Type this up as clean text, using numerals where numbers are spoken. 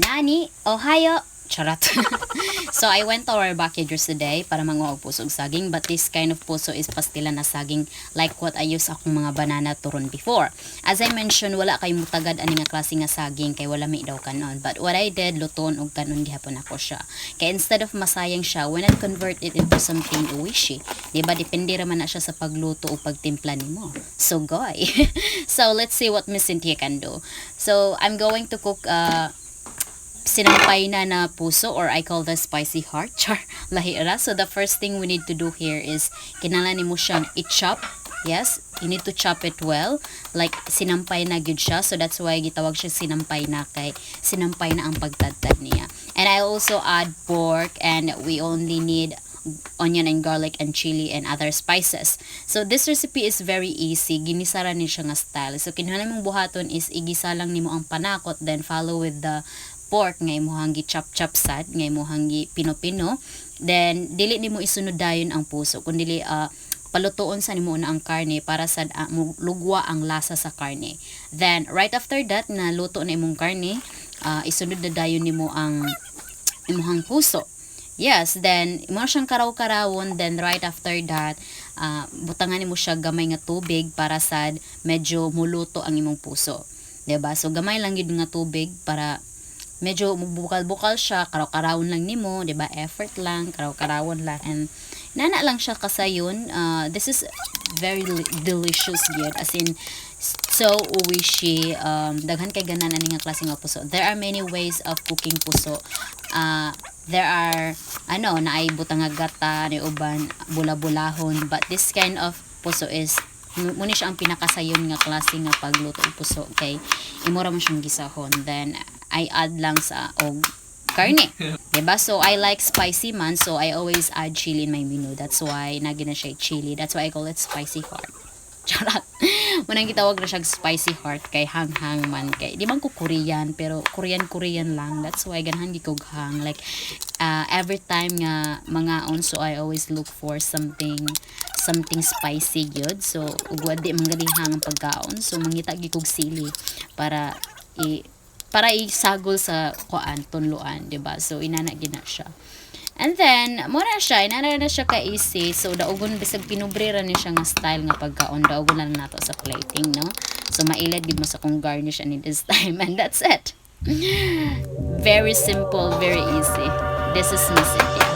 Nani, ohayo! Charot. So, I went to our backyard yesterday para manguha og puso og saging, but this kind of puso is pastilan na saging, like what I use akong mga banana turon before. As I mentioned, wala kay mutagad ani nga klase nga saging kay wala may daw kanon. But what I did, lutoon og kanon gihapon ako siya. Kay instead of masayang siya, why not convert it into something oishi? Di ba? Depende raman na siya sa pagluto o pagtimpla nimo. So, goy. So, let's see what Miss Cynthia can do. So, I'm going to cook sinampay na na puso, or I call the spicy heart. Char, lahi ra. So the first thing we need to do here is kinahanglan nimo siyang i-chop. Yes, you need to chop it well. Like sinampay na gyud siya. So that's why gitawag siya sinampay na kay sinampay na ang pagtadtad niya. And I also add pork, and we only need onion and garlic and chili and other spices. So this recipe is very easy. Ginisa ra ni siya nga style. So kinahanglan mong buhaton is igisa lang nimo ang panakot, then follow with the pork nga imuhang gi chop chop sad, nga imuhang gi pino-pino. Then dili nimo isunod dayon ang puso, kun dili palutoon sa nimo una ang karne para sad lugwa ang lasa sa karne. Then right after that, na luto na imong karne, isunod na dayon nimo ang imuhang puso. Yes, then imo siyang karaw-karawon. Then right after that, butangan nimo siya gamay nga tubig para sad medyo muluto ang imong puso. 'Di ba? So gamay lang gyud nga tubig para medyo bukal-bukal siya, karaw-karawon lang nimo, 'di ba? Effort lang, karaw-karawon lang, and nana lang siya kasayon. This is very delicious gyud, as in so oishi. Daghan kay ganan ani nga klase nga puso. There are many ways of cooking puso. There are ano naay butang nga gata ni uban bula-bulahon, but this kind of puso is mao ni siya ang pinakasayon nga klase nga pagluto og puso kay imo ra man siyang gisahon, then I add lang sa og karne. 'Di ba? So I like spicy man, so I always add chili in my menu. That's why naa gyud na siya chili. That's why I call it spicy heart. Charot. Mao nang gitawag na siyang spicy heart kay hanghang man kay di man ko Korean, pero Korean Korean lang. That's why ganahan gyud kog hang, like every time nga mangaon, so I always look for something something spicy gyud. So ug wa di man hang ang pagkaon, so mangita gyud kog sili para isagol sa kuan tunloan, di ba? So inana gyud na siya. And then, mao na siya, inana na siya ka easy. So, daugon bisag pinubre ra ni siya nga style nga pagkaon, daugon lang nato sa plating, no? So, mailad gyud mo sa kong garnish ani this time. And that's it. Very simple, very easy. This is Miss Cynthia.